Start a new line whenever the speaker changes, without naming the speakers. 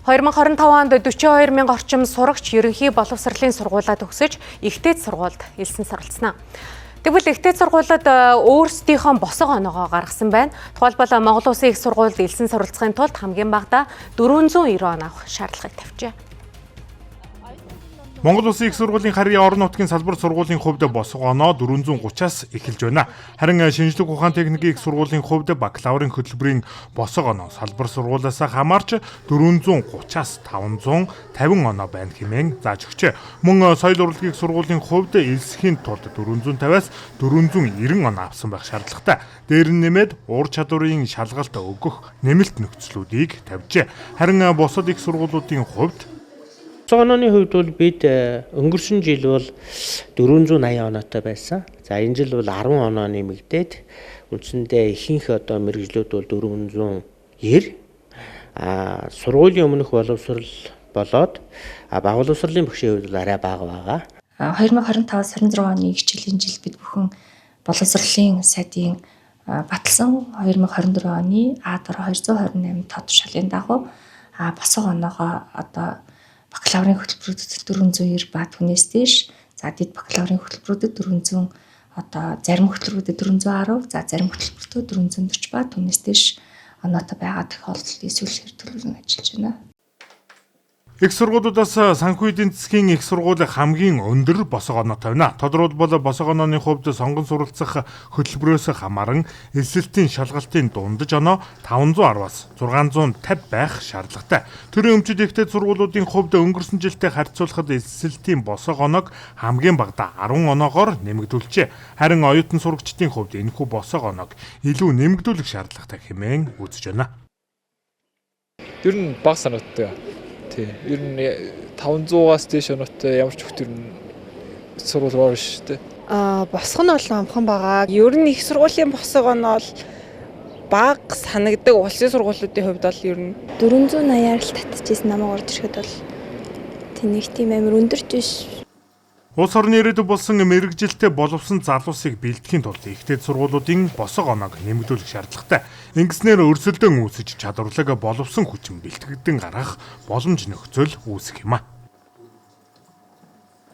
2025 онд 42 мянга орчим сурагч ерөнхий боловсролын сургуулаа төгсөж их дээд сургуульд элсэн суралцсан. Тэгвэл их дээд сургуулиуд өөрсдийнхөө босго оноогоо гаргасан байна. Тухайлбал Монгол Улсын их сургуульд элсэн суралцахын тулд хамгийн багадаа 490 он авах шаардлагыг тавьжээ.
Монгол Улсын их сургуулийн харьяа орон нутгийн салбар сургуулийн хувьд босго оноо 430-аас эхэлж байна. Харин шинжлэх ухаан техникийн их сургуулийн хувьд бакалаврын хөтөлбөрийн босго оноо салбар сургуулиас хамаарч 430-аас 550 оноо байна хэмээн зааж өгчээ. Мөн соёл урлагийн их сургуулийн хувьд элсэхийн тулд 450-аас 490 оноо авсан байх шаардлагатай. Дээр нь нэмээд ур чадварын шалгалт өгөх нэмэлт нөхцлүүдийг тавьжээ. Харин бусад их сургуулиудын хувьд
Босго онооны хувьд бол бид өнгөрсөн жил бол 480 оноотой байсан. За энэ жил бол 10 оноо нэмэгдээд үндсэндээ ихэнх одоо мэргэжлүүд бол 490. Сургуулийн өмнөх боловсрал болоод бага боловсролын багшийн хувьд бол арай бага байгаа.
2025-аас 26 оны хичээлийн жил бид бүхэн боловсролын сайдын баталсан 2024 оны А дор 228 тод тушаалын дагуу босго оноогоо одоо бакалаврын хөтөлбөрүүдэд 490 ба түүнээс дээш, за дэд бакалаврын хөтөлбөрүүдэд 400, одоо зарим хөтөлбөрүүдэд 410, за зарим хөтөлбөртөө 440 ба түүнээс дээш оноотой байгаа тохиолдолд элсүүлэхээр төлөвлөн ажиллаж байна.
Их сургуулиудаас санхүү эдийн засгийн их сургууль хамгийн өндөр босго оноотой байна. Тодорхойлбол босго онооны хувьд сонгон суралцах хөтөлбөрөөс хамааран элсэлтийн шалгалтын дундаж оноо 510-аас 650 байх шаардлагатай. Төрийн өмчит их дээд сургуулиудын хувьд өнгөрсөн жилтэй харьцуулахад элсэлтийн босго оноог хамгийн багадаа 10 оноогоор нэмэгдүүлжээ. Харин оюутан сурагчдын хувьд энэхүү босго оноог илүү нэмэгдүүлэх шаардлагатай хэмээн үзэж байна.
Ер нь бага санагддаг. Тий. Ер нь 500-аас дээш оноотой ямар ч хүүхэд ер нь сургууль руу орно шүү дээ.
Босго нь бол амхан байгаа.
Ер нь их сургуулийн босго оноо бол бага санагдаг улсын сургуулиудын хувьд бол ер нь
480-аар л татчихсэн намайг орж ирэхэд бол тэнэг тийм амар өндөрч биш.
Улс орны ирээдүй болсон мэргэжилтэй боловсон залуусыг бэлтгэхийн тулд их дээд сургуулиудын босго оноог нэмэгдүүлэх шаардлагатай. Ингэснээр өрсөлдөөн үүсэж чадварлаг боловсон хүчин бэлтгэгдэн гаргах боломж нөхцөл үүсэх юм а.